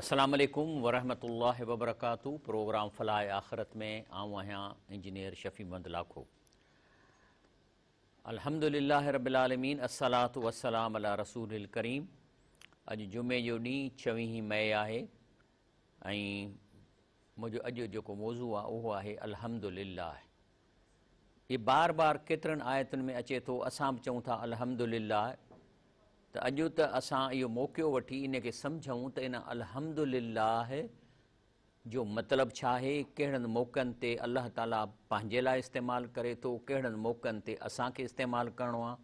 السلام عليڪم ورحمة الله وبرڪاته پروگرام فلاح آخرت ۾ آئون آهيان انجنيئر شفيع محمد لاکو. الحمد لله رب العالمين الصلاة والسلام علي رسول الڪريم. اڄ جمعي جو ڏينهن 24 مئي آهي ۽ منهنجو اڄ جيڪو موضوع آهي اهو آهي الحمد لله. هي بار بار ڪيترن آيتن ۾ اچي ٿو، اسان به چئون ٿا الحمد لله، ته اڄ ته اسان اهو موقعو وٺي ان کي سمجهون ته ان الحمد لله جو مطلب ڇا آهي، ڪهڙن موقعن تي الله تعاليٰ پنهنجي لاء استعمال ڪري ٿو، ڪهڙن موقعن تي اسان کي استعمال ڪرڻو آهي،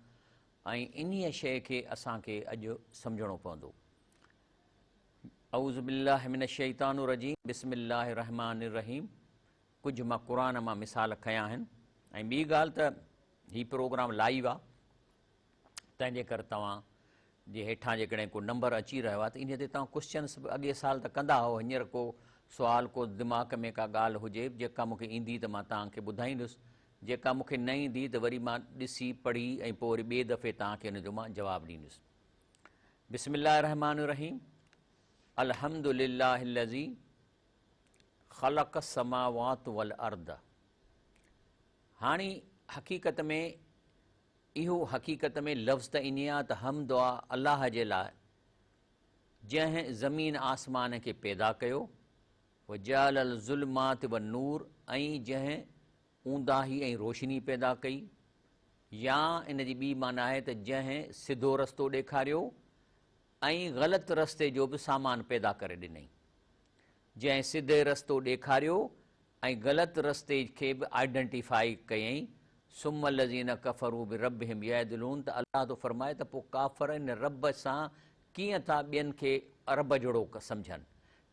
۽ انهيء شيء کي اسان کي اڄ سمجهڻو پوندو. اعوذ بالله من الشيطان الرجيم بسم الله الرحمٰن الرحيم. ڪجهه مان قرآن مان مثال کنيا آهن، ۽ ٻي ڳالهه ته هي پروگرام لائيو آهي، تنهن جي ڪري توهان جي هيٺان جيڪڏهن ڪو نمبر اچي رهيو آهي ته انهي تي توهان ڪوسچنس به اڳي سال ته ڪندا هئو، هينئر ڪو سوال ڪو دماغ ۾ ڪا ڳالهه هجي جيڪا مون کي ايندي ته مان توهان کي ٻڌائيندس، جيڪا مون کي نه ايندي ته وري مان ڏسي پڙهي ۽ پوء وري ٻئي دفعي توهان کي ان جو مان جواب ڏيندس. بسم الله الرحمٰن الرحيم. الحمد لله الذي خلق السماوات والارض. هاڻي حقيقت ۾ اهو حقيقت ۾ لفظ ته ائين آ ته حمد آ الله جي لاء جنهن زمين آسمان کي پيدا ڪيو، وجعل الظلمات والنور ۽ جنهن اونداهي ۽ روشني پيدا ڪئي، يا ان جي ٻي معنيٰ آهي ته جنهن سڌو رستو ڏيکاريو ۽ غلط رستي جو به سامان پيدا ڪري ڏنئي. جنهن سڌي رستو ڏيکاريو ۽ غلط رستي کي به آئيڊنٽيفائي ڪيائين، ثم الذين ڪفروا بربهم يعدلون ته الله ٿو فرمائي ته پوء ڪافر ان رب سان ڪيئن ٿا ٻين کي رب جهڙو سمجهن،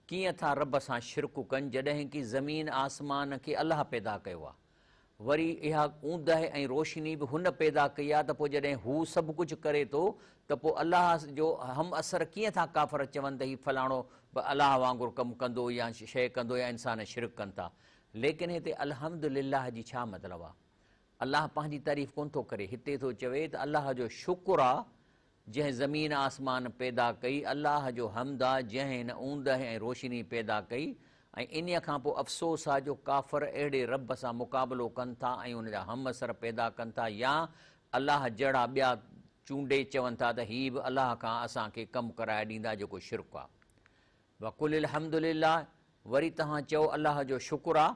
ڪيئن ٿا رب سان شرڪ ڪن جڏهن ڪي زمين آسمان کي الله پيدا ڪيو آهي، وري اها اوندهه ۽ روشني به هن پيدا ڪئي آهي ته پوء جڏهن هو سڀ ڪجهه ڪري ٿو ته پوء الله جو هم عصر ڪيئن ٿا ڪافر چون ته هي فلاڻو به الله وانگر ڪم ڪندو يا شيء ڪندو يا انسان شرڪ ڪن ٿا. ليڪن هتي الحمد لله جي ڇا مطلب آهي؟ الله پنهنجي تعريف ڪونه ٿو ڪري، هتي ٿو چوي ته الله جو شڪر آهي جنهن زمين آسمان پيدا ڪئي، الله جو حمد آ جنهن هن اوندهه ۽ روشني پيدا ڪئي ۽ انهيء کان پوء افسوس آ جو ڪافر اهڙي رب سان مقابلو ڪن ٿا ۽ ان جا همعصر پيدا ڪن ٿا يا الله جهڙا ٻيا چونڊي چون ٿا ته هي به الله کان اسان کي ڪم ڪرائي ڏيندا جيڪو شرڪ آ. وقل الحمد لله وري توهان چئو الله جو شڪر آ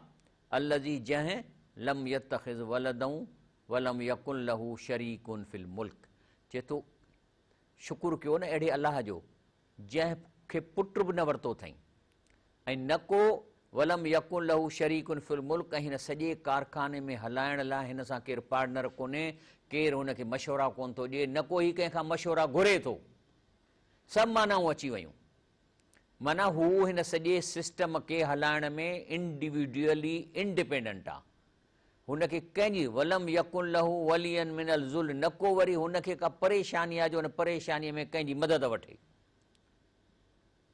الذي جنهن لم يتخذ ولدا ولم يڪن له شريڪ في الملڪ چئي ٿو شڪر ڪيو نه اهڙي الله جو جنهن کي پٽ به نه ورتو اٿئين ۽ نه ڪو ولم يڪن له شريڪ في الملڪ ۽ هن سڄي ڪارخاني ۾ هلائڻ لاء هن سان ڪير پارٽنر ڪونهي، ڪير هن کي مشورا ڪونه ٿو ڏئي، نه ڪو هي ڪنهن کان مشورا گهري ٿو. سڀ معنائون اچي ويون. معنيٰ هو هن سڄي سسٽم کي هلائڻ ۾ انڊيوڊيولي انڊيپينڊنٽ آ. هن کي ڪنهن جي، ولم يڪن له وليا من الذل، نه ڪو وري هن کي ڪا پريشاني آ جو ان پريشانيء ۾ ڪنهن جي مدد وٺي.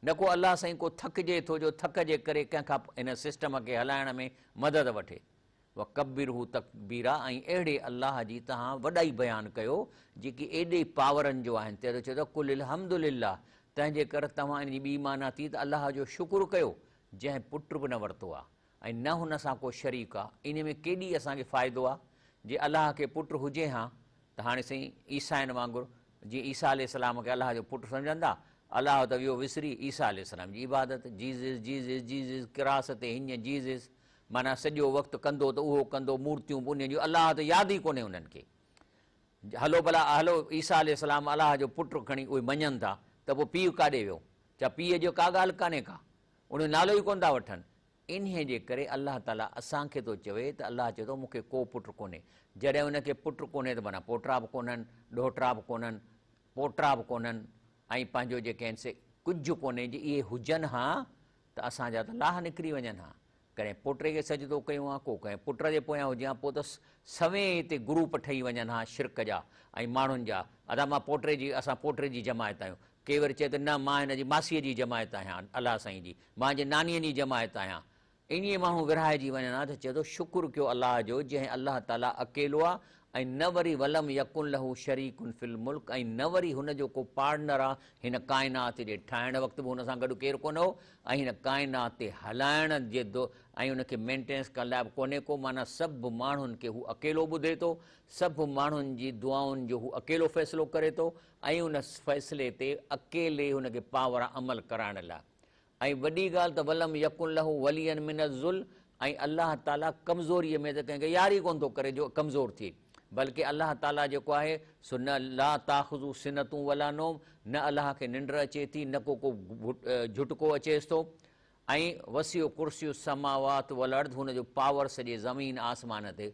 نه ڪو الله سائين ڪو ٿڪجي ٿو جو ٿڪ جي ڪري ڪنهن کان هن سسٽم کي هلائڻ ۾ مدد وٺي. وڪبره تڪبيرا ۽ اهڙي الله جي توهان وڏائي بيان ڪيو جيڪي ايڏي پاورن جو آهن. تنهن چيو ته قل الحمد لله تنهن جي ڪر توهان ان جي ٻي معنيٰ ٿي ته الله جو شڪر ڪيو جنهن پٽ به نه ورتو آ ۽ نه هن سان ڪو شريڪ آ. ان ۾ ڪيڏي اسان کي فائدو آ جي الله کي پٽ هجي هان ته هاڻي سائين عيسائين وانگر جيئن عيسيٰ عليه السلام کي الله جو پٽ سمجهندا، الله ته ويو وسري عيسيٰ عليه السلام جي عبادت، جيزز جيزز جيزز ڪراس تي هينئن جيزز معنيٰ سڄو وقت ڪندو ته اهو ڪندو مورتيون به انهن جون الله ته ياد ئي ڪونهي انهن کي. هلو ڀلا هلو عيسيٰ عليه السلام الله جو پٽ کڻي اهي مڃن ٿا ته پوء پيء ڪاڏي ويو؟ ڇا پيء جو ڪا ڳالهه ڪانهي ڪا؟ ان جو نالو ئي ڪونه ٿا وٺن. انهيء جي ڪري الله تعاليٰ اسان کي ٿو چوي ته الله چئي ٿو مون کي ڪو پٽ ڪونهي. جڏهن ان کي پٽ ڪونهي ته معنيٰ پوٽا به ڪونهن، ڏوهٽا به ڪونهن، پوٽا به ڪونهن ۽ پنهنجو جيڪي آهن سي ڪجهه ڪونهي، جي اهي هجن ها ته اسان جا ته لاهه نڪري وڃن ها. ڪڏهن پوٽي کي سجدو ڪيون ها، ڪو ڪنهن پٽ جي پويان هجي ها، پوء ته سوين هتي گروپ ٺهي وڃن ها شرڪ جا ۽ ماڻهن جا، ادا مان پوٽي جي، اسان پوٽي جي جماعت آهيون. ڪي وري چئي ته نه مان هن جي ماسيء جي جماعت آهيان، الله سائين جي، مان جي نانيء جي جماعت آهيان. ائين ماڻهو ورهائجي وڃن ها ته چئي ٿو شڪر ڪيو الله جو جنهن الله تعاليٰ اڪيلو آ ۽ نه وري ولم يڪن له شريڪ في الملڪ ۽ نه وري هن جو ڪو پارٽنر آ، هن ڪائنات جي ٺاهڻ وقت به هن سان گڏ ڪير ڪونه هو ۽ هن ڪائنات تي هلائڻ جي ۽ ان کي مينٽينس ڪرڻ لاء به ڪونهي ڪو، معنيٰ سڀ ماڻهن کي هو اڪيلو ٻڌي ٿو، سڀ ماڻهن جي دعائن جو هو اڪيلو فيصلو ڪري ٿو ۽ ان فيصلي تي اڪيلي هن کي پاور آ عمل ڪرائڻ لاء. ۽ وڏي ڳالهه ته ولم يڪن له وليا من الذل ۽ الله تعاليٰ ڪمزوريء ۾ ته ڪنهن کي يار ئي ڪونه ٿو ڪري جو ڪمزور ٿئي بلڪه الله تعاليٰ جيڪو آهي سو نه لا تاخذه سنة ولا نوم نه الله کي ننڊ اچي ٿي نه ڪو ڪو جهٽڪو اچيس ٿو ۽ وسع ڪرسي السماوات والارض هن جو پاور سڄي زمين آسمان تي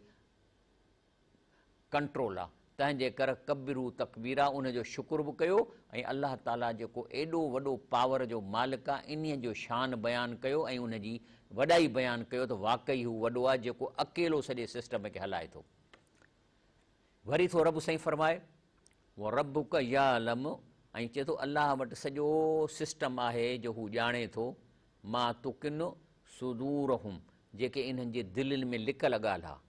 ڪنٽرول آ، تنهن جي ڪر ڪبرو تڪبيرا ان جو شڪر به ڪيو ۽ الله تعالي جيڪو ايڏو وڏو پاور جو مالڪ آ انهي جو شان بيان ڪيو ۽ ان جي وڏائي بيان ڪيو ته واقعي هو وڏو آ جيڪو اڪيلو سڄي سسٽم کي هلائي ٿو. وري ٿو رب سائين فرمائي وربک يعلم ۽ چئي ٿو الله وٽ سڄو سسٽم آهي جو هو ڄاڻي ٿو ما تڪن صدورهم جيڪي انهن جي دلين ۾ لڪل ڳالهه آ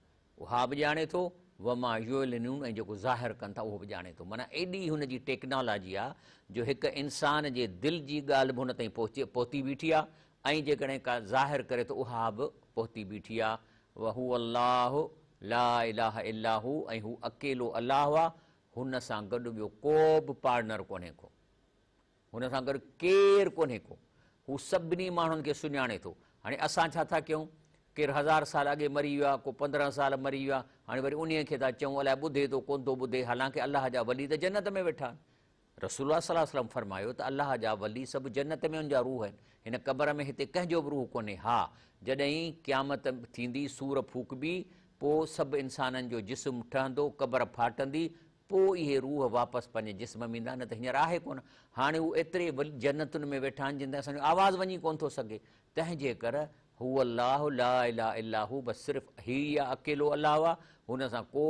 اها به ڄاڻي ٿو، وما يعلنون ۽ جيڪو ظاهر ڪن ٿا اهو به ڄاڻي ٿو. معنيٰ ايڏي هن جي ٽيڪنالاجي آ جو هڪ انسان جي دل جي ڳالهه به هن تائين پهچي پهتي بيٺي آ ۽ جيڪڏهن ڪا ظاهر ڪري ٿو اها به پهتي بيٺي آ. وهو الله لا اله الا هو ۽ هو اڪيلو الله آ هن سان گڏ ٻيو ڪو به پارٽنر ڪونهي ڪو. هن سان گڏ ڪير ڪونهي ڪو. هو سڀني ماڻهن کي سڃاڻي ٿو. هاڻي اسان ڇا ٿا ڪيون؟ ڪير هزار سال اڳي مري ويو آهي، ڪو 15 سال مري ويو آهي، هاڻي وري انهيء کي ٿا چئون الائي ٻڌي ٿو ڪونه ٿو ٻڌي، حالانڪه الله جا ولي ته جنت ۾ ويٺا آهن. رسول الله صلي الله عليه وسلم فرمايو ته الله جا ولي سڀ جنت ۾ ان جا روح آهن. هن قبر ۾ هتي ڪنهن جو به روح ڪونهي. ها، جڏهن قيامت ٿيندي، صور ڦوڪبي، پوء سڀ انسانن جو جسم ٺهندو، قبر ڦاٽندي، پوء اهي روح واپس پنهنجي جسم ۾ ايندا، نه ته هينئر آهي ڪونه. هاڻي هو ايتري جنتن ۾ ويٺا آهن، جن تائين اسان جو آواز وڃي ڪونه ٿو سگهي. تنهن جي ڪر هو الله لا اله الا هو بس صرف هي ئي اڪيلو الله آ، هن سان ڪو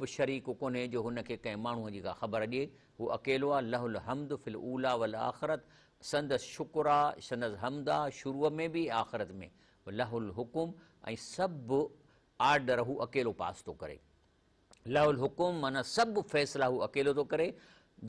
به شريڪ ڪونهي جو هن کي ڪنهن ماڻهوء جي ڪا خبر ڏئي. هو اڪيلو آ، له الحمد في الاوليٰ والآخرت سندس شڪر آ، سندس حمد آ، شروع ۾ به ۽ آخرت ۾. له الحڪم ۽ سڀ آرڊر هو اڪيلو پاس ٿو ڪري. له الحڪم معنيٰ سڀ فيصلا هو اڪيلو ٿو ڪري،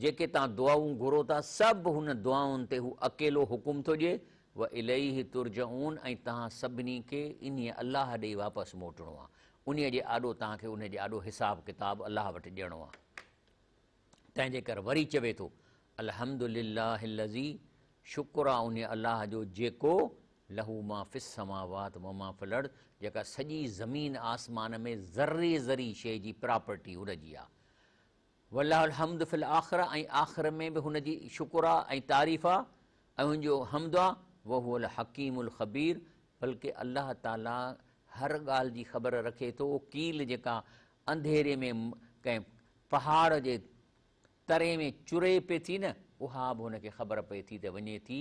جيڪي توهان دعائون گهرو ٿا سڀ هن دعائن تي هو اڪيلو حڪم ٿو ڏئي، واليه ترجعون ۽ توهان سڀني کي انهيء الله ڏي واپس موٽڻو آهي، انهيء جي آڏو توهان کي انهيء جي آڏو حساب ڪتاب الله وٽ ڏيڻو آهي. تنهن جي ڪري وري چوي ٿو، الحمد لله الذي شڪر آ انهيء الله جو جيڪو له ما في السماوات وما في الارض جيڪا سڄي زمين آسمان ۾ ذري ذري شيء جي پراپرٽي هن جي آ. وله الحمد في الاخرة ۽ آخر ۾ به هن جي شڪر آ ۽ تعريف آ ۽ هن جو حمد آ. وهو الحڪيم الخبير بلڪه الله تعالي هر ڳالهه جي خبر رکي ٿو. ڪيل جيڪا انڌيري ۾ ڪنهن پهاڙ جي تري ۾ چري پئي ٿي نه، اها به هن کي خبر پئي ٿي ته وڃي ٿي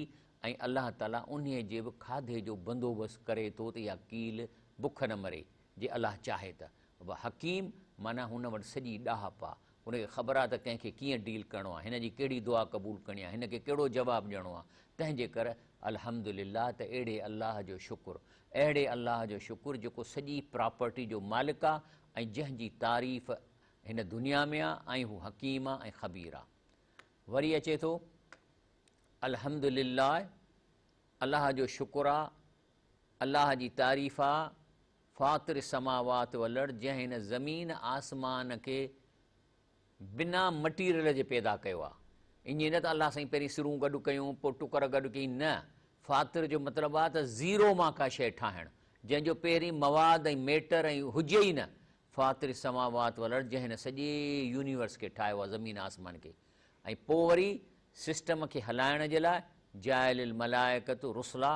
۽ الله تعاليٰ انهيء جي به کاڌي جو بندوبست ڪري ٿو ته اها ڪيل بک نه مري، جي الله چاهي ته. و حڪيم معنيٰ هن وٽ سڄي ڏاهپ آ، هن کي خبر آ ته ڪنهن کي ڪيئن ڊيل ڪرڻو آ، هن جي ڪهڙي دعا قبول ڪرڻي آ، هن کي ڪهڙو جواب ڏيڻو آ، تنهن جي ڪر الحمد لله ته اهڙي الله جو شڪر، اهڙي الله جو شڪر جيڪو سڄي پراپرٽي جو مالڪ آ ۽ جنهن جي تعريف هن دنيا ۾ آ ۽ هو حڪيم آ ۽ خبير آ. وري اچي ٿو الحمد لله الله جو شڪر آ، الله جي تعريف آ، فاطر السماوات والارض جنهن هن زمين آسمان کي بنا مٽيريل جي پيدا ڪيو آ. ائين نه ته الله سائين پهرين سرون گڏ ڪيون پوء ٽڪر گڏ ڪيائين نه، فاطر جو مطلب آ ته زيرو مان ڪا شيء ٺاهڻ جنهن جو پهرين مواد ۽ ميٽر ۽ هجي ئي نه، فاطر السماوات والارض جنهن هن سڄي يونيورس کي ٺاهيو آهي زمين آسمان کي ۽ پوء وري سسٽم کي هلائڻ جي لاء جاعل الملائڪة رسلا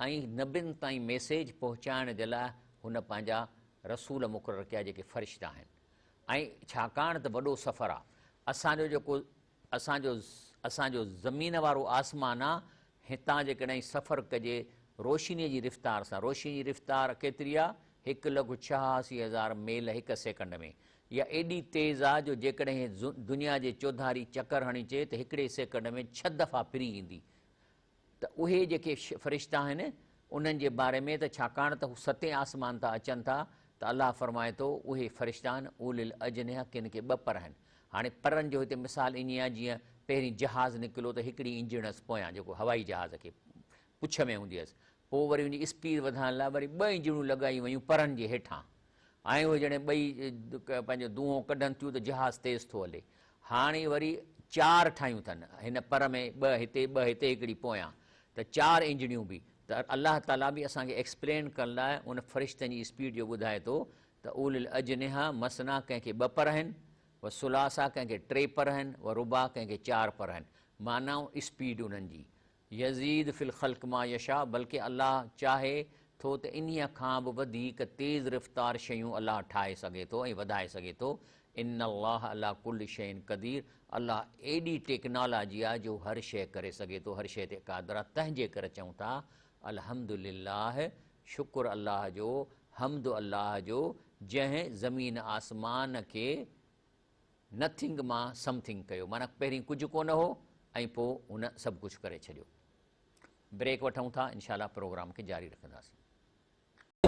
۽ نبين تائين ميسيج پهچائڻ جي لاء هن پنهنجا رسول مقرر ڪيا جيڪي فرشتا آهن ۽ ڇاڪاڻ ته وڏو سفر آهي اسان جو جيڪو اسان جو اسان جو زمين وارو آسمان آ، هتان جيڪڏهن سفر ڪجي روشنيء جي رفتار سان، روشنيء جي رفتار ڪيتري آ؟ 1,86,000 ميل هڪ سيڪنڊ ۾. اها ايڏي تيز آ جو جيڪڏهن دنيا جي چوڌاري چڪر هڻي اچي ته هڪڙي سيڪنڊ ۾ ڇهه دفعا ڦري ايندي. ته اهي جيڪي فرشتا آهن انهن جي باري ۾ ته ڇاڪاڻ ته هو ستين آسمان تان اچن ٿا ته الله فرمائي ٿو اهي فرشتا آهن اولي الاجنحة ڪن کي ٻه پر آهن. هاڻي پرن جو هتي مثال ائين آهي جيئن پهرين جهاز نڪلو ته هڪڙي انجڻ هيس پويان جيڪو هوائي جهاز کي پڇ ۾ هوندي هيس پوء وري ان جي اسپيڊ وڌائڻ لاء وري ٻه انجڻيون لڳايون ويون پرن جي هيٺان ۽ اهي جڏهن ٻئي پنهنجو دونهون ڪڍن ٿيون ته جهاز تيز ٿو هلي. هاڻي وري چار ٺاهيون اٿن هن پر ۾ ٻه هتي ٻه هتي هڪڙي پويان ته چار انجڻيون به ته الله تعالي به اسان کي ايڪسپلين ڪرڻ لاء ان فرشتن جي اسپيڊ جو ٻڌائي ٿو ته اولي الاجنحة مثنيٰ ڪنهن کي ٻه پر آهن و ثلاثه ڪنهن کي ٽي پر آهن و رباع ڪنهن کي چار پر آهن معنيٰ اسپيڊ انهن جي يزيد في الخلق ما يشاء بلڪه الله چاهي ٿو ته انهيء کان به وڌيڪ تيز رفتار شيون الله ٺاهي سگهي ٿو ۽ وڌائي سگهي ٿو ان الله علي ڪل شيء قدير الله ايڏي ٽيڪنالاجي آهي جو هر شيء ڪري سگهي ٿو هر شيء تي قادر آهي تنهن جي ڪري چئون ٿا الحمد لله شڪر الله جو حمد الله جو جنهن زمين آسمان کي نٿنگ مان سمٿنگ ڪيو معنيٰ پهرين ڪجهه ڪونه هو ۽ پوء هن سڀ ڪجهه ڪري ڇڏيو. بريڪ وٺون ٿا انشاء الله پروگرام کي جاري رکنداسين.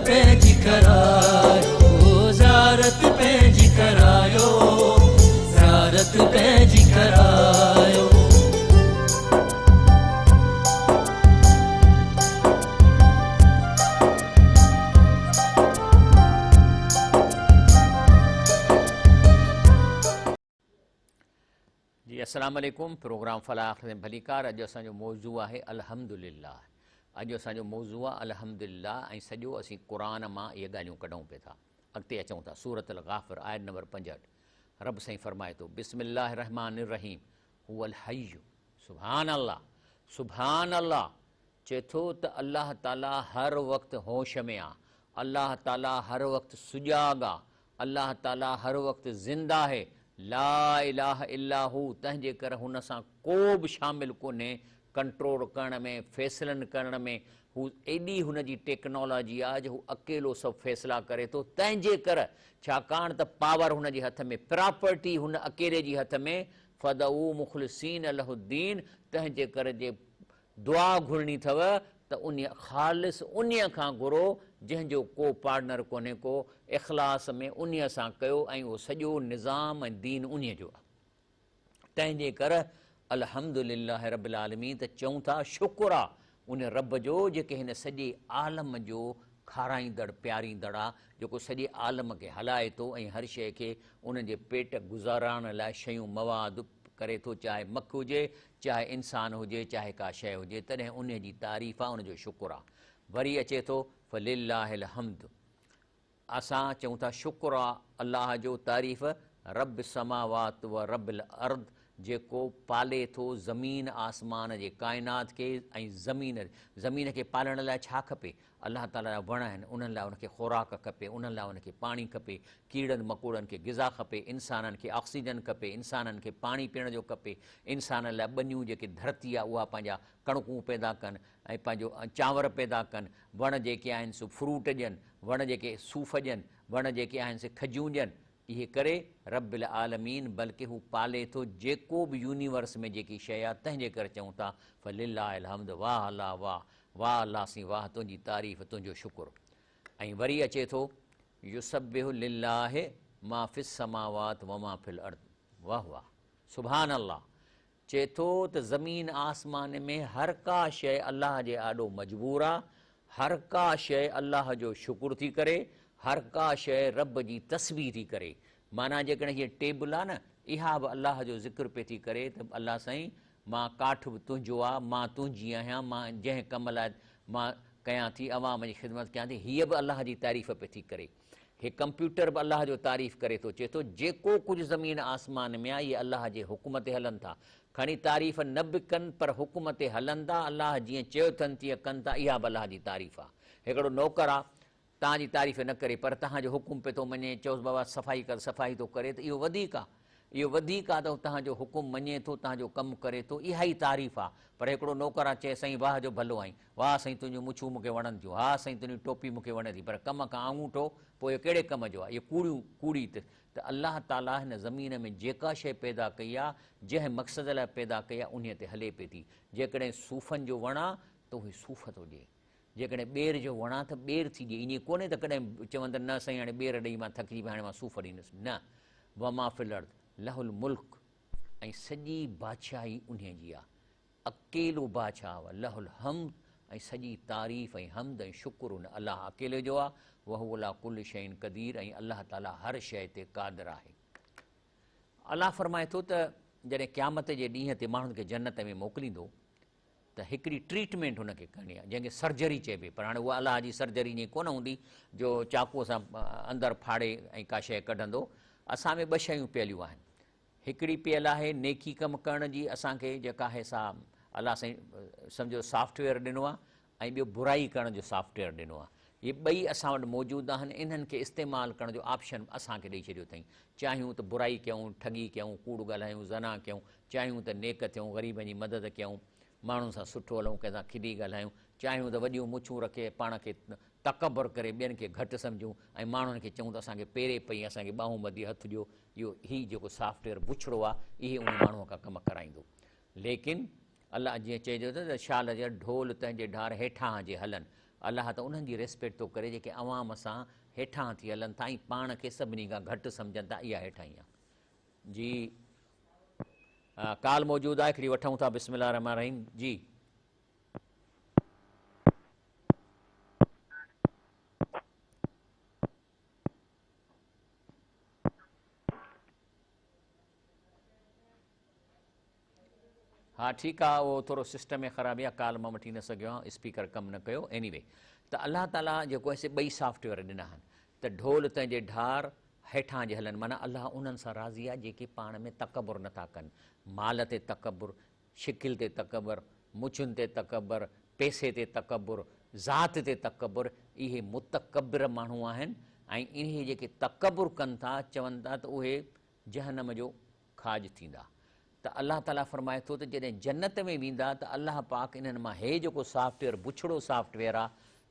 پنهنجي ڪرايو زيارت پنهنجي ڪرايو زيارت پنهنجي ڪرايو. جي السلام عليڪم پروگرام فلاح آخرت ۾ ڀليڪار اڄ اسان جو موضوع آهي الحمدلله اڄ اسان جو موضوع آهي الحمدلله ۽ سڄو اسين قرآن مان اهي ڳالهيون ڪڍون پئي ٿا اڳتي اچون ٿا سورة الغافر آيت نمبر 65 رب سائين فرمائي ٿو بسم الله الرحمن الرحيم هو الحي سبحان الله سبحان الله چئي ٿو ته الله تعالي هر وقت هوش ۾ آ، الله تعالي هر وقت سجاڳ آ، الله تعالي هر وقت زنده آهي، لا اله الا هو، تنهن جي ڪري هن سان ڪو به شامل ڪونهي، ڪنٽرول ڪرڻ ۾، فيصلن ڪرڻ ۾، هو ايڏي هن جي ٽيڪنالاجي آ جو هو اڪيلو سڀ فيصلا ڪري ٿو، تنهن جي ڪر ڇاڪاڻ ته پاور هن جي هٿ ۾، پراپرٽي هن اڪيلي جي هٿ ۾، فدعوه مخلصين له الدين، تنهن جي ڪر جي دعا گهرڻي اٿو ته انهيء خالص انهيء کان گهرو جنهن جو ڪو پارٽنر ڪونهي ڪو، اخلاص ۾ انهيء سان ڪيو ۽ اهو سڄو نظام ۽ دين انهيء جو آهي. تنهن جي ڪر الحمد لله رب العالمين ته چئون ٿا شڪر آ ان رب جو جيڪي هن سڄي عالم جو کارائيندڙ پياريندڙ آ جيڪو سڄي عالم کي هلائي ٿو ۽ هر شيء کي انهن جي پيٽ گذارائڻ لاء شيون مواد ڪري ٿو چاهي مک هجي چاهي انسان هجي چاهي ڪا شيء هجي تڏهن انهي جي تعريف آ ان جو شڪر آ. وري اچي ٿو فلله الحمد اسان چئون ٿا شڪر آ الله جو تعريف رب السماوات و رب الارض جيڪو پالي ٿو زمين آسمان جي ڪائنات کي ۽ زمين زمين کي پالڻ لاء ڇا کپي الله تعاليٰ جا وڻ آهن، انهن لاء ان کي خوراڪ کپي، انهن لاء ان کي پاڻي کپي، ڪيڙن مڪوڙن کي غذا کپي، انسانن کي آڪسيجن کپي، انسانن کي پاڻي پيئڻ جو کپي، انسانن لاء ٻنيون جيڪي ڌرتي آهي اها پنهنجا ڪڻڪون پيدا ڪن ۽ پنهنجو چانور پيدا ڪن، وڻ جيڪي آهن سو فروٽ ڏين، وڻ جيڪي صوف ڏين، وڻ جيڪي آهن سي کجيون ڏين، اهي ڪري رب العالمين بلڪه هو پالي ٿو جيڪو به يونيورس ۾ جيڪي شيء آهي تنهن جي ڪري چئون ٿا فلله الحمد واهه الله واهه واهه الله سين واهه تنهنجي تعريف تنهنجو شڪر ۽ وري اچي ٿو يسبح لله ما في السماوات وما في الارض واهه واهه سبحان الله چئي ٿو ته زمين آسمان ۾ هر ڪا شيء الله جي آڏو مجبور آ هر ڪا شيء الله جو شڪر ٿي ڪري هر ڪا شيء رب جي تسبيح ٿي ڪري معنيٰ جيڪڏهن هيء ٽيبل آ نه اها به الله جو ذڪر پئي ٿي ڪري ته الله سائين مان ڪاٺ به تنهنجو آ، مان تنهنجي آهيان، مان جنهن ڪم لاء مان ڪيان ٿي، عوام جي خدمت ڪيان ٿي، هيء به الله جي تعريف پئي ٿي ڪري. هي ڪمپيوٽر به الله جو تعريف ڪري ٿو، چئي ٿو، جيڪو ڪجهه زمين آسمان ۾ آ، اهي الله جي حڪم تي هلن ٿا. کڻي تعريف نه به ڪن، پر حڪم تي هلن ٿا، الله جيئن چيو اٿن تيئن ڪن ٿا، اها به الله جي تعريف آ. هڪڙو نوڪر آ، توهان جي تعريف نه ڪري پر توهان جو حڪم پئي ٿو مڃي، چئوس بابا صفائي ڪر صفائي ٿو ڪري ته اهو وڌيڪ آ، اهو وڌيڪ آ ته هو توهان جو حڪم مڃي ٿو، توهان جو ڪم ڪري ٿو، اها ئي تعريف آ. پر هڪڙو نوڪر آ چئي سائين واهه جو ڀلو آهين، واهه سائين تنهنجون مڇون مون کي وڻن ٿيون، ها سائين تنهنجي ٽوپي مون کي وڻي ٿي پر ڪم کان آڱوٺو پوء اهو ڪهڙي ڪم جو آ، اهي ڪوڙيون ڪوڙي ته الله تعاليٰ هن زمين ۾ جيڪا شيء پيدا ڪئي آ، جنهن مقصد لاء پيدا ڪئي آ انهيء تي هلي پئي ٿي. جيڪڏهن صوفن جو وڻ آ ته اهي صوف ٿو ڏئي. جيڪڏهن ٻير جو وڻ آ ته ٻير ٿي ڏئي، ائين ڪونهي ته ڪڏهن چون ته نه سائين هاڻي ٻير ڏئي مان ٿڪجي پيو هاڻي مان صوف ڏيندس، نه، وما في الارض له الملڪ ۽ سڄي بادشاهي انهيء جي آ، اڪيلو بادشاهه آ، له الحمد ۽ سڄي تعريف ۽ حمد ۽ شڪر ان الله اڪيلي جو آ، وهو علي ڪل شيء قدير ۽ الله تعالي هر شيء تي قادر آهي. الله فرمائي ٿو ته جڏهن قيامت جي ڏينهن تي ماڻهن کي جنت ۾ موڪليندو ته هڪڙي ٽريٽمينٽ هن کي ڪرڻي آهي جنهن کي سرجري چئبي پر هاڻي اها الله جي سرجري ائين ڪونه هوندي جو چاقوء سان اندر ڦاڙي ۽ ڪا شيء ڪڍندو. اسان ۾ ٻه شيون پيليون آهن. هڪڙي پيل آهي نيڪي ڪم ڪرڻ جي اسان کي جيڪا آهي سا الله سائين سمجهو سافٽ ويئر ڏنو آهي ۽ ٻيو برائي ڪرڻ جو سافٽ ويئر ڏنو آهي. اهي ٻئي اسان وٽ موجود آهن، انهن کي استعمال ڪرڻ جو آپشن اسان کي ڏئي ڇڏيو اٿائين. چاهيون ته برائي ڪيون، ٺڳي ڪيون، ڪوڙ ڳالهايون، زنا ڪيون، چاهيون ته نيڪ ٿيون، غريبن جي مدد ڪيون، ماڻهن سان سٺو هلون، ڪنهن سان کلي ڳالهايون، چاهيون ته وڏيون مڇون رکي پاڻ کي تڪبر ڪري ٻين کي گهٽ سمجهون ۽ ماڻهن کي چئون ته اسان کي پيري پئي، اسان کي ٻانهون ٻڌي هٿ ڏيو، اهو هي جيڪو سافٽ ويئر بڇڙو آهي، اهي انهي ماڻهوء کان ڪم ڪرائيندو. ليڪن الله جيئن چئجي ٿو ته شال جا ڍول تنهنجي ڍار هيٺاهان جي هلن. الله ته انهن جي ريسپيڪٽ ٿو ڪري جيڪي عوام سان هيٺاهان ٿي هلن ٿا ۽ پاڻ کي سڀني کان گهٽ سمجهن ٿا اها هيٺاهين آهي. جي ڪال موجود آهي هڪڙي وٺون ٿا بسم الله الرحمٰن الرحيم جي. ها ٺيڪ آ اهو ٿورو سسٽم ۾ خرابي آ ڪال مان وٺي نه سگهيو آهيان اسپيڪر ڪم نه ڪيو ايني وي ته الله تعالي جيڪو آهي سي ٻئي سافٽ ويئر ڏنا آهن ته ڍول تنهنجي ڍار هيٺان جي هلن معنيٰ الله انهن سان راضي آ جيڪي پاڻ ۾ تڪبر نه ٿا ڪن مال تي تڪبر شڪل تي تڪبر مڇن تي تڪبر پئسي تي تڪبر ذات تي تڪبر اهي متڪبر ماڻهو آهن ۽ اهي جيڪي تڪبر ڪن ٿا چون ٿا ته اهي جهنم جو کاڄ ٿيندا ته الله تعالي فرمائي ٿو ته جڏهن جنت ۾ ويندا ته الله پاڪ انهن مان هي جيڪو سافٽ ويئر بڇڙو سافٽ ويئر آ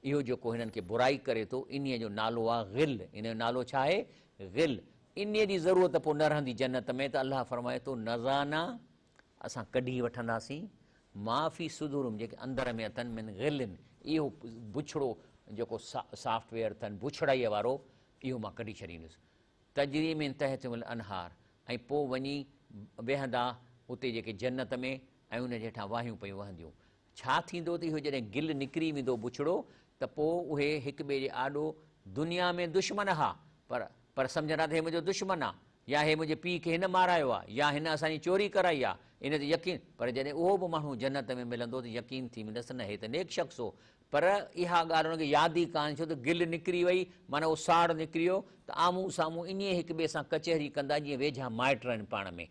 اهو جيڪو هنن کي برائي ڪري ٿو انهيء جو نالو آ غل ان جو نالو ڇا آهي غل انهيء جي ضرورت پوء نه رهندي جنت ۾ ته الله فرمائي ٿو نزعنا اسان ڪڍي وٺنداسين ما في صدورهم جيڪي اندر ۾ اٿن من غل اهو بڇڙو جيڪو سافٽ ويئر اٿن بڇڙائيء وارو اهو مان ڪڍي ڇڏيندس تجري من تحتهم الانهار ۽ پوء وڃي ويهندا اتي جيڪي جنت ۾ ۽ ان جي هيٺان واهيون پيون وهنديون. ڇا ٿيندو ته اهو جڏهن گل نڪري ويندو بڇڙو ته پوء اهي هڪ ٻئي جي آڏو دنيا ۾ دشمن ها پر پر سمجهندا ته هي منهنجو دشمن آ يا هي منهنجي پيء کي هن مارايو آ يا هن اسان جي چوري ڪرائي آ ان تي يقين پر جڏهن اهو به ماڻهو جنت ۾ ملندو ته يقين ٿي ويندس نه هي ته نيڪ شخص هو پر اها ڳالهه هن کي ياد ئي ڪانه ڇو ته گل نڪري وئي، معنيٰ اهو ساڙ نڪري ويو ته آمهون سامهون ائين هڪ ٻئي سان ڪچهري ڪندا جيئن ويجها مائٽ رهن پاڻ ۾.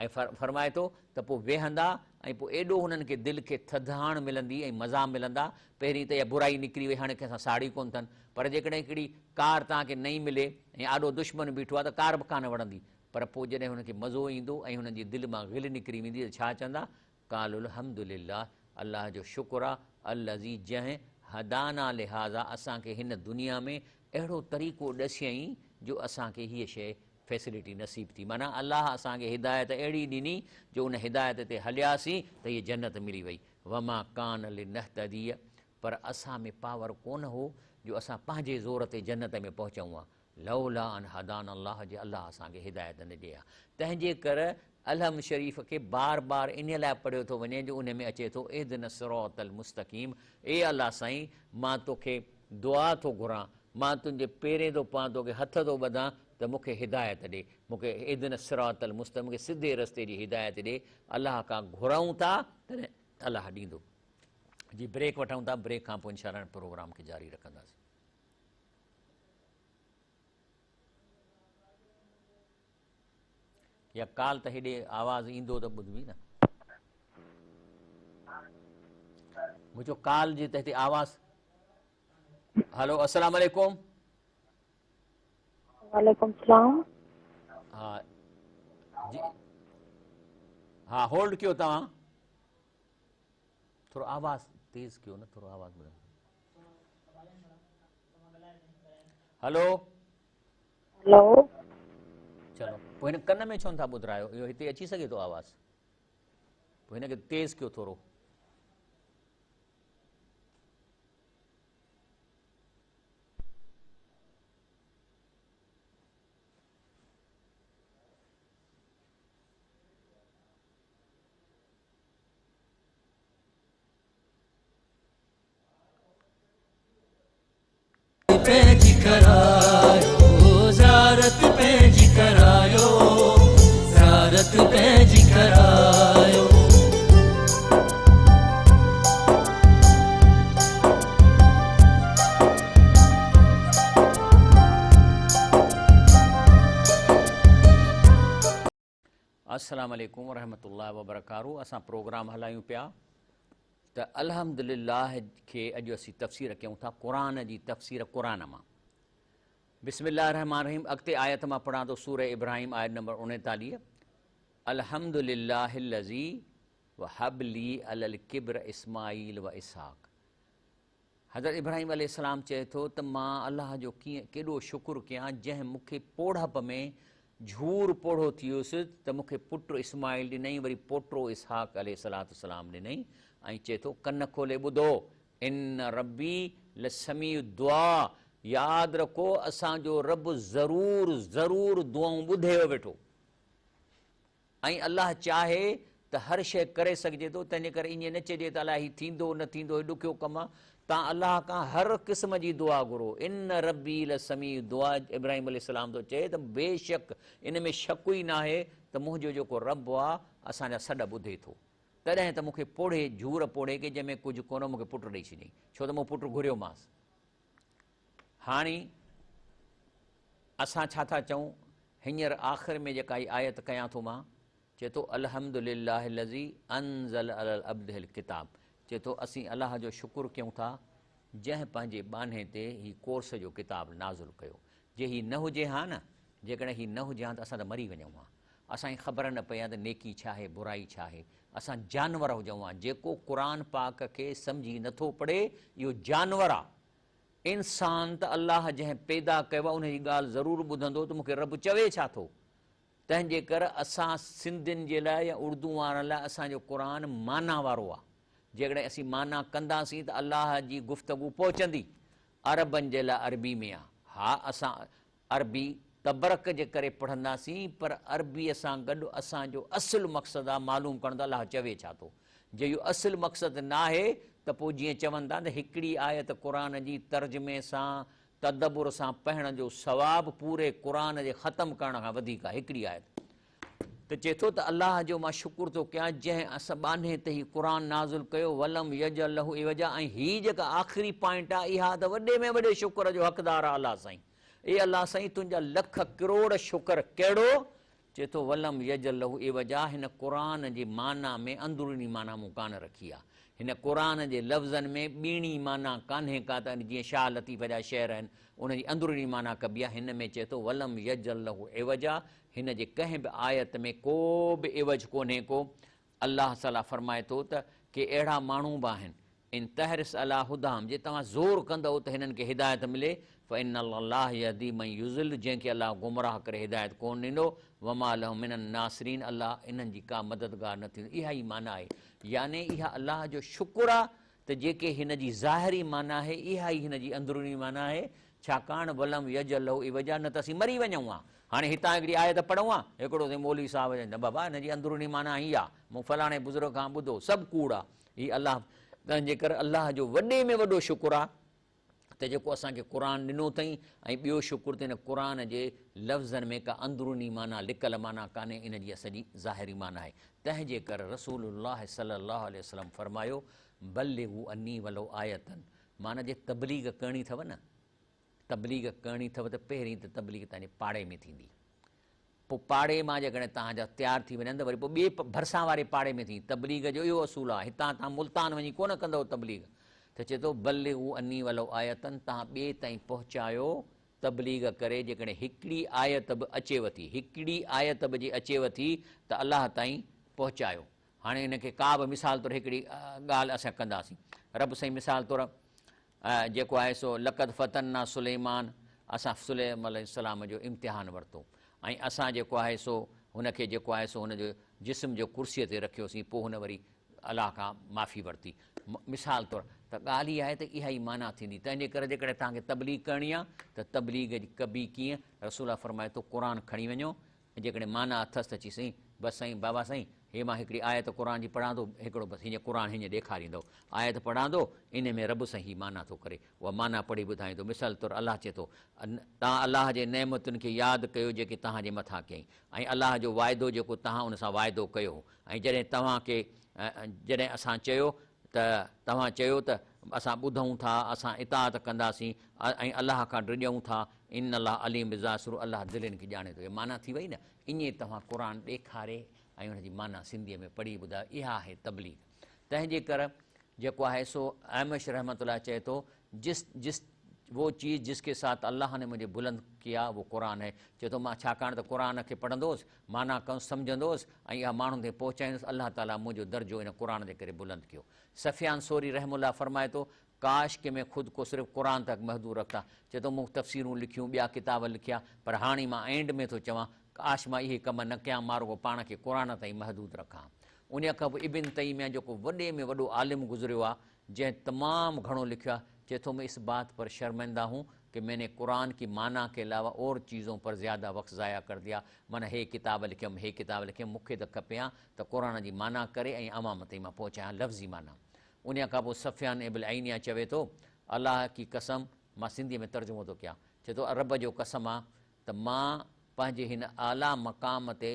۽ فرمائي ٿو ته پوء ويهندا ۽ پوء ايڏو هنن کي دل کي ٿڌاڻ ملندي ۽ مزا ملندا، پهرين ته اها برائي نڪري وئي هاڻي ڪنهن سان ساڙ ئي ڪونه اٿن، پر جيڪڏهن هڪڙي ڪار توهان کي نئين ملي ۽ آڏو دشمن بيٺو آهي ته ڪار به ڪانه وڻندي، پر پوء جڏهن هنن کي مزو ايندو ۽ هنن جي دل مان غل نڪري ويندي ته ڇا چوندا قالوا الحمد لله الله جو شڪر آ الذي جنهن هدانا لهذا اسان کي هن دنيا ۾ اهڙو طريقو ڏسيائين جو اسان کي هيء شيء فيسلٽي نصيب ٿي معنيٰ الله اسان کي هدايت اهڙي ڏني جو ان هدايت تي هلياسين ته هيء جنت ملي وئي وما ڪان لنهتدي پر اسان ۾ پاور ڪونه هو جو اسان پنهنجي زور تي جنت ۾ پهچون ها لولا ان هدانا الله جي الله اسان کي هدايت نه ڏئي ها. تنهن جي ڪر الحمد شريف کي بار بار انهي لاء پڙهيو ٿو وڃي جو انهي ۾ اچي ٿو اهدنا الصراط المستقيم اي الله سائين مان توکي دعا ٿو گهران مان تنهنجي پيرين ٿو پوان توکي هٿ ٿو ٻڌان ته مون کي هدايت ڏي مون کي اهدنا الصراط المستقيم مون کي سڌي رستي جي هدايت ڏي الله کان گهرون ٿا تڏهن الله ڏيندو. جي بريڪ وٺون ٿا بريڪ کان پوء انشاء الله پروگرام کي جاري رکنداسين. يا ڪال ته هيڏي آواز ايندو ته ٻڌبي نه. مون چيو ڪال جي ته هتي آواز. هلو السلام عليڪم. وعليڪم السلام. ها جي ها هولڊ ڪيو توهان. ٿورو آواز تيز ڪيو نه ٿورو آواز ٻڌو. هلو هلو چلو پوء هن ڪن ۾ ڇو نٿا ٻڌرايو اهو هتي اچي سگهي ٿو آواز پوء هن کي تيز ڪيو ٿورو. پنهنجي ڪرايو، زيارت پنهنجي ڪرايو، زيارت پنهنجي ڪرايو. السلام عليڪم ورحمة الله وبرڪاته اسان پروگرام هلايون پيا ته الحمدلله کي اڄ اسين تفسير ڪيون ٿا قرآن جي تفسير قرآن مان بسم الله الرحمن الرحيم اڳتي آيت مان پڙهان ٿو سورة ابراهيم آيت نمبر 39 الحمدلله الذي وهب لي علي الڪبر اسماعيل و اسحاق حضرت ابراهيم عليه السلام چئي ٿو ته مان الله جو ڪيئن ڪيڏو شڪر ڪيان جنهن مون کي پوڙهپ ۾ جهور پوڙهو ٿي ويس ته مون کي پٽ اسماعيل ڏنائين وري پوٽو اسحاق عليه الصلوة والسلام ڏنائين ۽ چئي ٿو ڪن کولي ٻڌو ان ربي لسميع الدعاء ياد رکو اسان جو رب ضرور ضرور دعائون ٻڌيو ويٺو. ۽ الله چاهي ته هر شيء ڪري سگهجي ٿو، تنهنجي ڪري ائين نه چئجي ته الائي هي ٿيندو نه ٿيندو، هي ڏکيو ڪم آهي، تان الله کان هر قسم جي دعا گهرو، ان ربي لسميع الدعاء ابراهيم عليه السلام ٿو چئي ته بيشڪ ان ۾ شڪ ئي ناهي ته منهنجو جيڪو رب آهي اسان جا سڏ ٻڌي ٿو، تڏهن ته مون کي پوڙهي جهور پوڙهي کي جنهن ۾ ڪجهه ڪونه مون کي پٽ ڏئي ڇڏيائين، ڇو ته مون پٽ گهريومانس. هاڻي اسان ڇا ٿا چئون؟ هينئر آخر ۾ جيڪا هي آيت ڪيان ٿو مان، چئي ٿو الحمد لله الذي انزل علي عبده الڪتاب، چئي ٿو اسين الله جو شڪر ڪيون ٿا جنهن پنهنجي ٻانهي تي هي ڪورس جو ڪتاب نازل ڪيو، جي هي نه هجي ها نه، جيڪڏهن هي نه هجي ها ته اسان ته مري وڃون ها، اسان کي خبر نه پئي ها ته نيڪي ڇا آهي برائي ڇا آهي، اسان جانور هجون ها، جيڪو قرآن پاڪ کي سمجهي نٿو پڙهي اهو جانور آ، انسان ته الله جنهن پيدا ڪيو آ ان جي ڳالهه ضرور ٻڌندو ته مون کي رب چوي ڇا ٿو، تنهن جي ڪر اسان سنڌين جي لاء يا اردو وارن لاء اسان جو قرآن معنيٰ وارو آ، جيڪڏهن اسين معنيٰ ڪنداسين ته الله جي گفتگو پهچندي، عربن جي لاء عربي ۾ آ، ها اسان عربي تبرڪ جي ڪري پڙهنداسين پر عربيء سان گڏ اسان جو اصل مقصد آ معلوم ڪرڻ ته الله چوي ڇا ٿو. جي اهو اصل مقصد ناهي ته پوء جيئن چون ٿا ته هڪڙي آيت قرآن جي ترجمي سان تدبر سان پڙهڻ جو ثواب پوري قرآن جي ختم ڪرڻ کان وڌيڪ آ هڪڙي آيت ته چئي ٿو ته الله جو مان شڪر ٿو ڪيان جنهن اسان ٻانهي تي هي قرآن نازل ڪيو ولم يجعل له عوجا ۽ هي جيڪا آخري پوائنٽ آ اها ته وڏي ۾ وڏي شڪر جو حقدار آ الله سائين اي الله سائين تنهنجا لک ڪروڙ شڪر ڪهڙو؟ چئي ٿو ولم يجعل له عوجا هن قرآن جي معنيٰ ۾ اندروني معنيٰ مون ڪانه رکي آ. هن قرآن جي لفظن ۾ ٻيڻي معنيٰ ڪانهي ڪا ته جيئن شاهه لطيف جا شعر آهن ان جي اندروني معنيٰ ڪبي آ هن ۾ چئي ٿو ولم يجعل له عوجا هن جي ڪنهن به آيت ۾ ڪو به عوج ڪونهي ڪو الله تعاليٰ فرمائي ٿو ته ڪي اهڙا ماڻهو به آهن، ان تحرص عليٰ هداهم جي توهان زور ڪندؤ ته هنن کي هدايت ملي، فان الله يهدي من يضل جنهن کي الله گمراهه ڪري هدايت ڪونه ڏيندو، وما لهم من الناصرين الله انهن جي ڪا مددگار نه ٿيندو اها ئي معنيٰ آهي يعني اها الله جو شڪر آهي ته جيڪي هن جي ظاهري معنيٰ آهي اها ئي هن جي اندروني معنيٰ آهي ڇاڪاڻ ولم يجعل له عوجا نه ته اسين مري وڃون ها. هاڻي هتان هڪڙي آيت پڙهون ها، هڪڙو سائين مولوي صاحب چئي نه بابا هن جي اندروني معنيٰ هي آ، مون فلاڻي بزرگ کان ٻڌو، سڀ ڪوڙ آ. هي الله تنهن جي ڪري الله جو وڏي ۾ وڏو شڪر آ ته جيڪو اسان کي قرآن ڏنو اٿئين ۽ ٻيو شڪر ته هن قرآن جي لفظن ۾ ڪا اندروني معنيٰ لڪل معنيٰ ڪانهي ان جي سڄي ظاهري معنيٰ آهي. تنهن جي ڪري رسول الله صلي الله عليه وسلم فرمايو بلغوا عني ولو آية معنيٰ جي تبليغ ڪرڻي اٿو نه، تبليغ ڪرڻي اٿو ته پهرين ته تبليغ توهان جي پاڙي ۾ ٿيندي. پوء پاڙي مان جيڪڏهن توهان جا تيار ٿي وڃن ته وري پوء ٻئي ڀرسان واري پاڙي ۾ ٿيندي. تبليغ جو اهو اصول آهي. هتان توهان ملتان وڃي ڪونه ڪندؤ تبليغ. ته چئي ٿو بلغوا عني ولو آية توهان ٻئي تائين پهچايو تبليغ ڪري جيڪڏهن هڪڙي آيت به اچيو ٿي، هڪڙي آيت به جي اچيو ٿي ته الله تائين پهچايو. هاڻي ان کي ڪا به مثال طور هڪڙي ڳالهه اسان ڪنداسين. رب سائين مثال طور جيڪو آهي سو لقد فتنا سليمان اسان سليم عليه السلام جو امتحان ورتو ۽ اسان جيڪو آهي سو هن کي جيڪو آهي سو هن جو جسم جو ڪرسيء تي رکيوسين پوء هن وري الله کان معافي ورتي مثال طور ته ڳالهه اها آهي ته اها ئي معنيٰ ٿيندي تنهن جي ڪري جيڪڏهن توهان کي تبليغ ڪرڻي آهي ته تبليغ جي ڪبي ڪيئن رسول الله فرمائي ٿو قرآن کڻي وڃو ۽ جيڪڏهن معنيٰ اٿس ته چي سائين بس سائين بابا سائين هي مان هڪڙي آيت قرآن جي پڙهان ٿو هڪڙو بس هيئن قرآن هيئن ڏيکاريندو آيت پڙهان ٿو ان ۾ رب سائين هي معنيٰ ٿو ڪري اها معنيٰ پڙهي ٻڌائيندو مثال طور الله چئي ٿو توهان الله جي نعمتن کي ياد ڪيو جيڪي توهان جي مٿان ڪيائين ۽ الله جو واعدو جيڪو توهان ان سان واعدو ڪيو هو ۽ جڏهن توهان کي جڏهن اسان چيو ته توهان چيو ته اسان ٻڌون ٿا اسان اطاعت ڪنداسين ۽ الله کان ڊڄون ٿا ان الله عليم بذات الصدور الله دلين کي ڄاڻي ٿو. اها معنيٰ ٿي وئي نه. ائين توهان قرآن ڏيکاري ۽ ان جي معنيٰ سنڌيء ۾ پڙهي ٻڌايو اها آهي تبليغ. تنهن جي ڪر جيڪو آهي سو اعمش رحمة الله چئي ٿو جس جس وہ چيز جس ڪي ساٿ الله ني مجهي بلند ڪيا وہ قرآن هي چئي ٿو مان ڇاڪاڻ ته قرآن کي پڙهندو هوس معنيٰ ڪندس سمجهندو هوس ۽ اها ماڻهن تائين پهچائيندس الله تعاليٰ منهنجو درجو ان قرآن جي ڪري بلند ڪيو. سفيان ثوري رحمه الله فرمائي ٿو ڪاش ڪي مين خود ڪو صرف قرآن تڪ محدود رکتا چئي ٿو مون تفسيرون لکيون ٻيا ڪتاب لکيا پر هاڻي مان اينڊ ۾ ٿو چوان ڪاش مان اهي ڪم نه ڪيان مان رڳو پاڻ کي قرآن تائين محدود رکان. انهيء کان پوء ابن تيميه جيڪو وڏي ۾ وڏو عالم گذريو آهي جنهن تمام گهڻو لکيو آهي چئي ٿو مين اس بات پر شرمنده هون ڪي مين ني قرآن ڪي معنيٰ ڪي علاوه اور چيزون پر زياده وقت ضايع ڪر ديا معنيٰ هي ڪتاب لکيم هي ڪتاب لکيم مون کي ته کپي ها ته قرآن جي معنيٰ ڪري ۽ عوام تائين مان پهچايان لفظي معنيٰ. انهيء کان پوء سفيان ابن عينيه چوي ٿو الله ڪي قسم مان سنڌيء ۾ ترجمو ٿو ڪيان چئي ٿو رب جو قسم آ ته مان پنهنجي هن اعليٰ مقام تي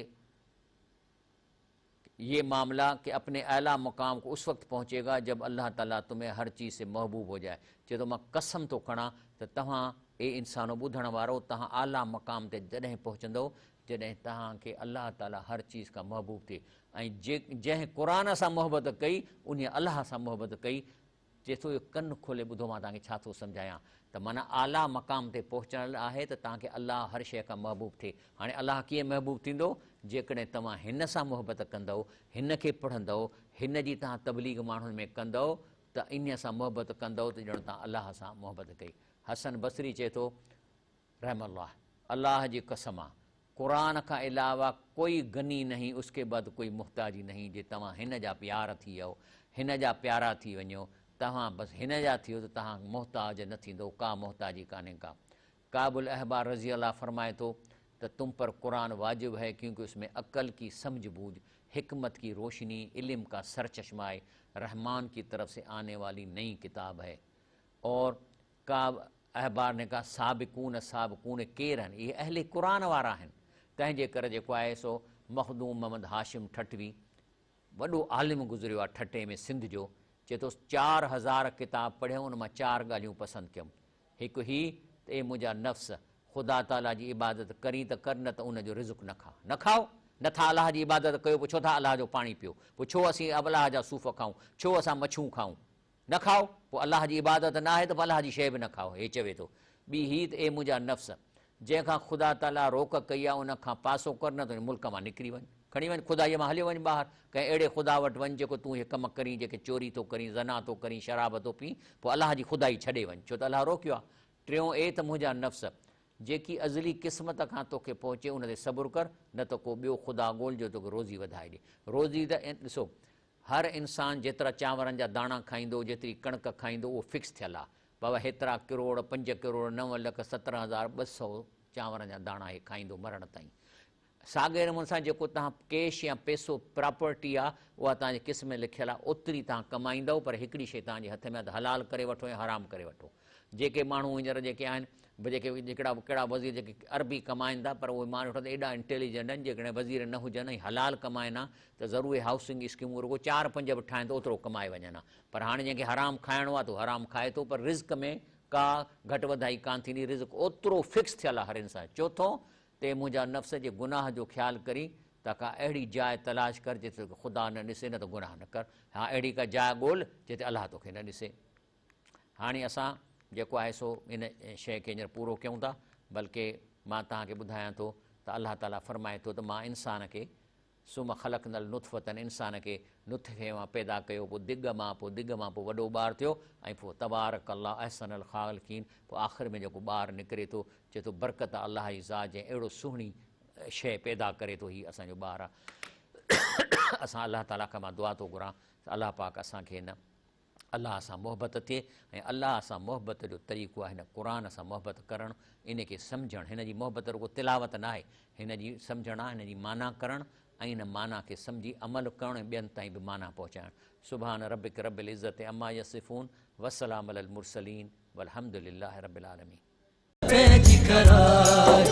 ये मामला कि अपने आला मकाम को उस वक्त पहुंचेगा जब अल्लाह ताला तुम्हें हर चीज़ से महबूब हो जाए। चए थो मां कसम थो खणां त तव्हां ए इंसानो ॿुधण वारो तव्हां आला मकाम ते जॾहिं पहुचंदव जॾहिं तव्हांखे अल्लाह ताला हर चीज़ खां महबूब थिए ऐं जंहिं क़ुर सां मोहबत कई उन अल्लाह सां मोहबत कई। चए थो इहो कन खोले ॿुधो मां तव्हांखे छा थो सम्झायां त माना आला मकाम ते पहुचण आहे त तव्हांखे अल्लाह हर शइ खां महबूब थिए। हाणे अल्लाह कीअं महबूब थींदो? जेकॾहिं तव्हां हिन सां मोहबत कंदव हिन खे पढ़ंदव हिन जी तव्हां तबलीग माण्हुनि में कंदव त इन सां मोहबत कंदव त ॼण तव्हां अल्लाह सां मोहबत कई। हसन बसरी चए थो रहमल्लाह अल्लाह जी कसम आहे क़ुर खां अलावा कोई गनी नहीं उसके बाद कोई मोहताजी नहीं। जे तव्हां हिन जा प्यार थी वियो हिन जा प्यारा थी वञो तव्हां बसि हिन जा थियो त तव्हां मोहताज न थींदो का मोहताजी कान्हे का। काबुल अहबार रज़ी अल्लाह फरमाए थो त तुम पर कुरान वाजिब है क्योंकि उसमें अकल की समझ बूझ हिकमत की रोशनी इल्म का सरचश्मा है रहमान की तरफ से आने वाली नई किताब है। और काब अहबार ने कहा साबिकून साबिकून केरु आहिनि? इहे अहले कुरान वारा आहिनि। तंहिंजे करे जेको आहे सो मख़दूम मोहम्मद हाशिम ठटवी वॾो आलिम गुज़रियो आहे ठटे में सिंध जो चए थो 4000 किताब पढ़ियमि उन मां 4 ॻाल्हियूं पसंदि कयमि। हिकु ही त ए मुंहिंजा नफ़्स ख़ुदा ताला जी इबादत करी त कर न त उनजो रिज़ुक न खा न खाओ नथा अल्लाह जी इबादत कयो पोइ छो था अल्लाह जो पाणी पियो पोइ छो असीं अल्लाह जा सूफ़ खाऊं छो असां मछूं खाऊं न खाओ पोइ अल्लाह जी इबादत न आहे त पोइ अल्लाह जी शइ बि न खाओ हे चवे थो। ॿी ही त ए मुंहिंजा नफ़्स जंहिंखां ख़ुदा ताला रोक कई आहे उन खां पासो कर न त मुल्क मां निकिरी वञ खणी वञ ख़ुदाईअ मां हलियो वञ ॿाहिरि कंहिं अहिड़े ख़ुदा वटि वञ जेको तूं इहे कम करीं जेके चोरी थो करीं ज़ना थो करीं शराब थो पी पोइ अल्लाह जी ख़ुदाई छॾे वञ छो त अल्लाह रोकियो आहे। टियों ए त मुंहिंजा नफ़्स जेकी अज़ली क़िस्मत खां तोखे पहुचे उन ते सब्र कर न त को ॿियो ख़ुदा ॻोल्ह जो तोखे रोज़ी वधाए ॾिए। रोज़ी त ॾिसो हर इंसान जेतिरा चांवरनि जा दाणा खाईंदो जेतिरी कणिक खाईंदो उहो फिक्स थियल आहे। बाबा हेतिरा करोड़ 5 करोड़ 9,17,200 चांवरनि जा दाणा हे खाईंदो मरण ताईं। साॻे नमूने सां जेको तव्हां कैश या पैसो प्रॉपर्टी आहे उहा तव्हांजे क़िस्म में लिखियलु आहे ओतिरी तव्हां कमाईंदव पर हिकिड़ी शइ तव्हांजे हथ में आहे त हलाल करे वठो या हराम करे वठो। जेके माण्हू हींअर जेके आहिनि जेके हिकिड़ा कहिड़ा वज़ीर जेके अरबी कमाइनि था पर उहे माण्हू त एॾा इंटेलिजेंट आहिनि जेकॾहिं वज़ीर न हुजनि ऐं हलाल कमाइनि हा त ज़रूरु हाउसिंग स्कीमूं रुॻो 4-5 बि ठाहिनि त ओतिरो कमाए वञनि हा। पर हाणे जंहिंखे हराम खाइणो आहे त हराम खाए थो पर रिज़्क में का घटि वधाई कान थींदी रिज़्क ओतिरो फिक्स थियल आहे हर इंसान। चोथों ते मुंहिंजा नफ़्स जे गुनाह जो ख़्यालु करी त का अहिड़ी जाइ तलाश कर जिते ख़ुदा न ॾिसे न त गुनाह न कर। हा अहिड़ी का जाइ ॻोल्हि जिते अल्लाह तोखे न ॾिसे। हाणे असां जेको आहे सो इन शइ खे हींअर पूरो कयूं था बल्कि मां तव्हांखे ॿुधायां थो त अल्लाह ताला फरमाए थो त मां इंसान खे सुम ख़लक़नल नुतफ़तन इंसान खे नुतफ़े मां पैदा कयो पोइ दिग मां पोइ वॾो ॿार थियो ऐं पोइ तबारक अल्लाह अहसनुल ख़ालिक़ीन पोइ आख़िर में जेको ॿार निकिरे थो चए थो बरकत अल्लाह जी ज़ात जंहिं अहिड़ो सुहिणी शइ पैदा करे थो हीउ असांजो ॿार आहे। असां अल्लाह ताला खां मां दुआ थो घुरां त अल्लाह पाक असांखे हिन अल्लाह सां मोहबत थिए ऐं अल्लाह सां मोहबत जो तरीक़ो आहे हिन क़ुर सां मोहबत करणु इन खे सम्झणु। हिन जी मोहबत रुॻो तिलावत न आहे हिन जी सम्झणु आहे हिन जी माना करणु ۽ ان معنيٰ کي سمجهي عمل ڪرڻ ۽ ٻين تائين به معنيٰ پهچائڻ. سبحان ربک رب العزت عما يصفون وسلام علي المرسلين والحمد لله رب العالمين. پنهنجي ڪرايو.